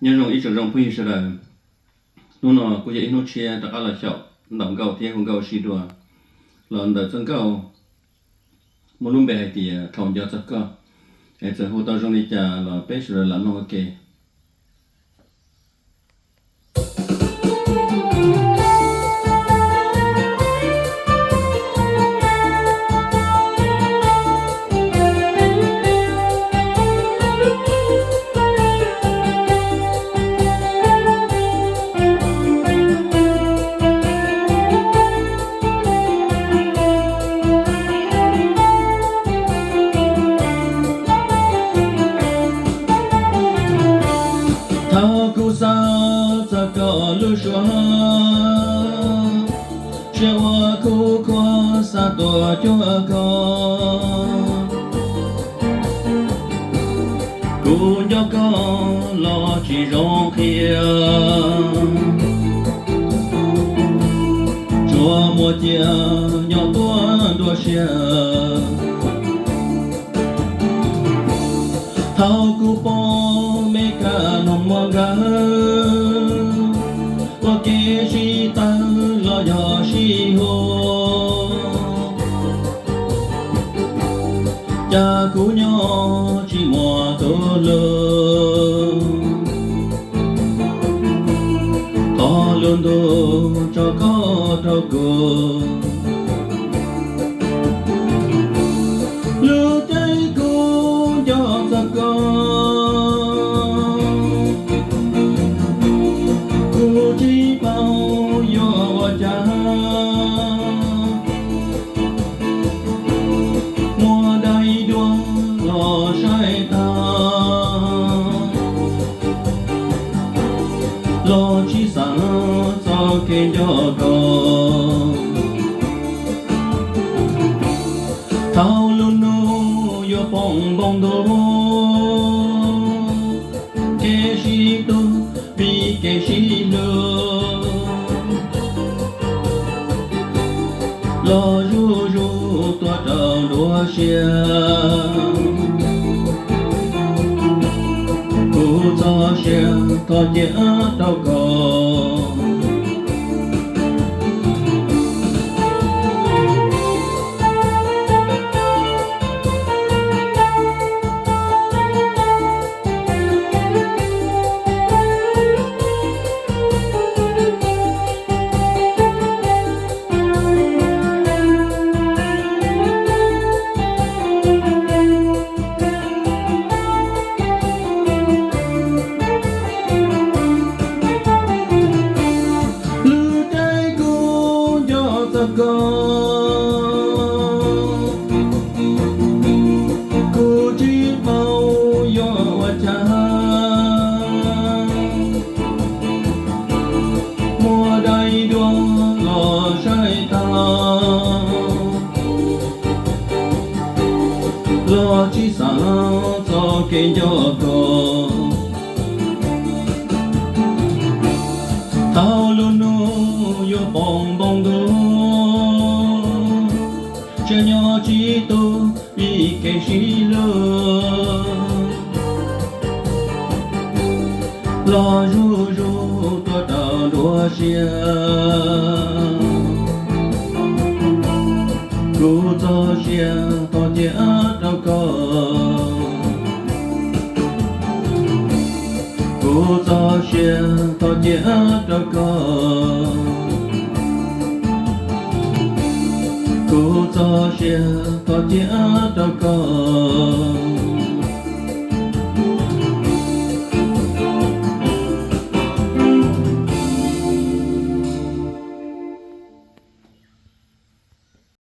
Nyob zoo ib tsoom zoo phooj ywg sawv daws, hnub no kuj yog ib hnub tshiab rov qab los xyaum ntaus nkauj thiab hu nkauj sib dua los ntawm txoj nkauj muaj lub npe hais tias Thaum Nco Txog Koj. Es txawm hu tau zoo li cas los peb sawv daws lam mloog ua ke. Thaum kuv xav txog koj lub suab, siab ua kuv khuv xav tuaj cuag koj. Kuv nco koj los tsis zoo qhia, tsuas muaj cia nyob tuaj nruab siab. Thaum kuv pom me kab noog muaj nkawd ua kev sib tawg los yog sib hu, cas kuv nyob tsis muaj tus hlub, thov lub ntuj tso koj rau kuv. Lub caij kuv nco txog koj, kuv tsis paub yuav ua cas, muaj daim duab los saib tag, los tsis xav txoj kev nco koj. Thaum lub hnub yuav poob npoo ntuj, kev sib tug vim kev sib hlub, los zuj zus tuaj rau nruab siab. Kuv txoj sia thov cia rau koj. Lub caij kuv nco txog koj, kuv tsis paub yuav ua cas, muaj daim duab los saib tag, los tsis xav txoj kev nco koj. Thaum lub hnub yuav poob npoo ntuj, siab nyob tsis tug vim kev sib hlub, los zuj zus tuaj rau nruab siab. Kuv txoj sia thov cia rau koj. Kuv txoj sia thov cia rau koj. Kuv txoj sia thov cia rau koj.